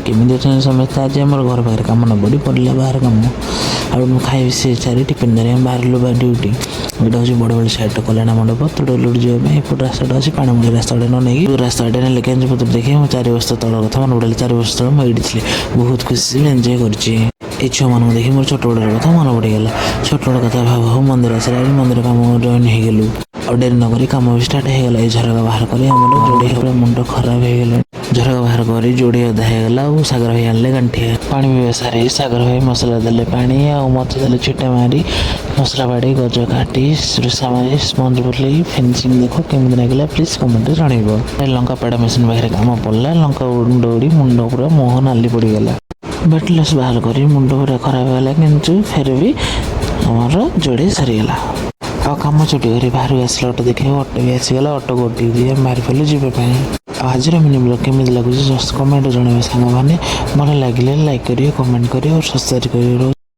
କେମିତି ଅଛନ୍ତି ସମସ୍ତେ? ଆଜି ଆମର ଘର ପାଖରେ କାମ ନ ପଡ଼ି ପଡ଼ିଲା ବାହାର କାମ। ଆଉ ମୁଁ ଖାଇ ସେ ସାରି ଟିଫିନ୍ ଧରି ଆମେ ବାହାରିଲୁ ବା ଡ୍ୟୁଟି। ଏଇଟା ହେଉଛି ବଡ଼ବଳି ସାଇଡ଼୍ର କଲ୍ୟାଣ ମଣ୍ଡପ ତୋଡ଼ଲୁଡ଼ି ଯିବା ପାଇଁ ଏପଟ ରାସ୍ତାଟା ଅଛି। ପାଣିମୁଡ଼ି ରାସ୍ତାଟା ନ ନେଇକି ଯୋଉ ରାସ୍ତାଟା ନେଲେ କେଞ୍ଜପତ୍ର ଦେଖି ମୁଁ 4 ବର୍ଷ ତଳ କଥା ମନେ ପଡ଼ିଲା। 4 ବର୍ଷ ତଳେ ମୁଁ ଏଇଠି ଥିଲି, ବହୁତ ଖୁସି ଏନ୍ଜୟ କରିଛି। ଏଇ ଛୁଆମାନଙ୍କୁ ଦେଖି ମୋର ଛୋଟବେଳର କଥା ମନେ ପଡ଼ିଗଲା। ଛୋଟବେଳ କଥା ଭାବୁ ଭାବୁ ମନ୍ଦିର ଆସିଲା। ମନ୍ଦିର କାମ ଜଏନ୍ ହେଇଗଲୁ ଆଉ ଡେରି ନକରି କାମ ବି ଷ୍ଟାର୍ଟ ହେଇଗଲା। ଏଇ ଝରକା ବାହାର କରି ଆମର ଯୋଡ଼ି ପୁରା ମୁଣ୍ଡ ଖରାପ ହେଇଗଲାଣି। ଝରକା ବାହାର କରି ଯୋଡ଼ି ଅଧା ହେଇଗଲା ଆଉ ସାଗର ଭାଇ ଆଣିଲେ ଗାଣ୍ଠିଆ। ପାଣି ପିଇବା ସାରି ସାଗର ଭାଇ ମସଲା ଦେଲେ ପାଣି ଆଉ ମୋତେ ଦେଲେ ଛିଟା ମାରି। ମସଲା ବାଡ଼ି, ଗଜ କାଟି, ରୁଷା ମାରି, ସ୍ପଞ୍ଜ ବୁଲେଇ ଫିନିସିଂ ଦେଖ କେମିତି ଲାଗିଲା, ପ୍ଲିଜ୍ କମେଣ୍ଟରେ ଜଣେଇବ। ଲଙ୍କା ପେଡ଼ା ମେସିନ୍ ପାଖରେ କାମ ପଡ଼ିଲା। ଲଙ୍କା ମୁଣ୍ଡ ଉଡ଼ି ମୁଣ୍ଡ ପୁରା ମୁହଁ ନାଲି ପଡ଼ିଗଲା। ବେଟଲେସ୍ ବାହାର କରି ମୁଣ୍ଡ ପୁରା ଖରାପ ହେଇଗଲା, କିନ୍ତୁ ଫେର ବି ଆମର ଯୋଡ଼ି ସରିଗଲା। ଆଉ କାମ ଛୁଟି କରି ବାହାରକୁ ଆସିଲା ଅଟୋ ଦେଖିବାକୁ। ଅଟୋ ବି ଆସିଗଲା। ଅଟୋ ଗୋଟିଏ দিয়ে ଆମେ ବାହାରି ପଡ଼ିଲୁ ଯିବା ପାଇଁ। ଆଉ ଆଜିର ମିନି ବ୍ଲଗ୍ କେମିତି ଲାଗୁଛି, ଜଷ୍ଟ କମେଣ୍ଟ ଜଣାଇବେ ସାଙ୍ଗମାନେ। ଭଲ ଲାଗିଲେ ଲାଇକ୍ କରିବେ, କମେଣ୍ଟ କରିବେ ଆଉ ସବସ୍କ୍ରାଇବ୍ କରିବେ।